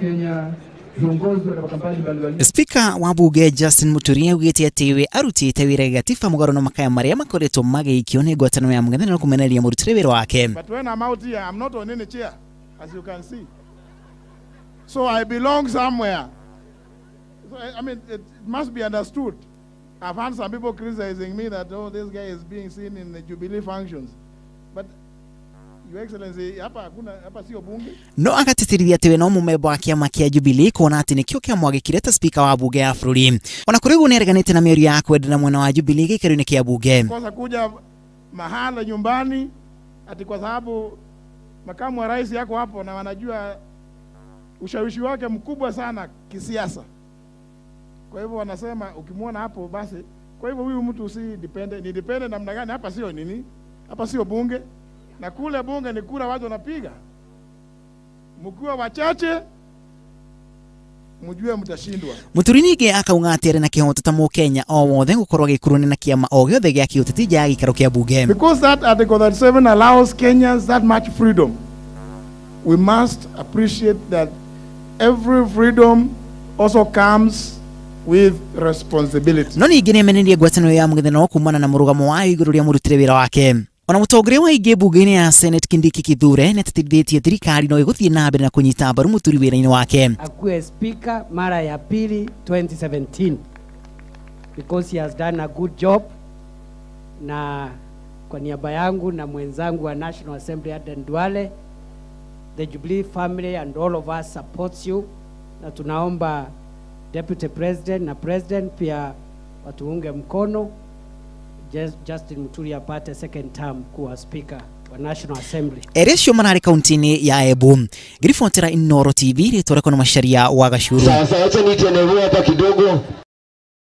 Kenya viongozi wa makampani mbalimbali. Spika wa bunge Justin Muturi augĩte atĩ we arutĩte wĩra gĩgatiba mũgarũ na makaya marĩa makoretwo magĩikio nĩ ngwatanĩro ya mũng'ethanĩro kũmenereria mũrutĩre wĩra wake. But when I'm out here, I'm not on any chair, as you can see. So I belong somewhere. So I mean, it must be understood. I've had some people criticizing me that, oh, this guy is being seen in the Jubilee functions. But, Your Excellency, hapa hakuna, hapa sio bunge. No agatĩtĩrithia atĩ we no mũmemba wa kĩama kĩa Jubilee kuona atĩ nĩkĩo kĩamwagĩkire ta spika wa bunge ya bũrũri. Ona kũrĩ ũguo nĩareganĩte na mĩario ya kwendana mwena wa Jubilee gĩikaro-inĩ kĩa bunge. Kosa kuja mahala nyumbani ati kwa sababu makamu wa rais yako hapo na wanajua ushawishi wake mkubwa sana kisiasa. Kwa hivyo wanasema ukimwona hapo basi, kwa hivyo huyu mtu si depende, ni depende namna gani? Hapa sio nini? Hapa sio bunge. Na kule bunge ni kura watu wanapiga. Mkiwa wachache mjue mtashindwa. Muturi ningĩ akauga atĩ arĩ na kĩhoto ta mũkenya o wothe gũkorwo agĩkuruhania na kĩama o gĩothe gĩa kĩũteti nja ya gĩikaro kĩa bunge. Because that Article 37 allows Kenyans that much freedom, we must appreciate that every freedom also comes with responsibility. No ningĩ nĩamenereirie ngwatanĩro ya mũng'ethanĩro kumana na mũrũgamo wayo igũrũ rĩa mũrutĩre wĩra wake. Ona mũtongoria wa aingĩ bunge-inĩ ya Senate Kindiki Kithure nĩatĩtĩrithĩtie thirikari no ĩgũthiĩ na mbere na kũnyita mbaru Muturi wĩra-inĩ wake. Akuwe speaker mara ya pili 2017 because he has done a good job, na kwa niaba yangu na mwenzangu wa National Assembly Aden Duale, the Jubilee family and all of us supports you, na tunaomba Deputy President na President pia watuunge mkono Justin Muturi apate second term kuwa speaker wa National Assembly. Erĩ acio mararĩ kaunti-inĩ ya Embu. Ngĩribotera Inooro TV rĩtwa rĩakwa nĩ Macharia wa Gacuru. Sasa acha niite hapa kidogo.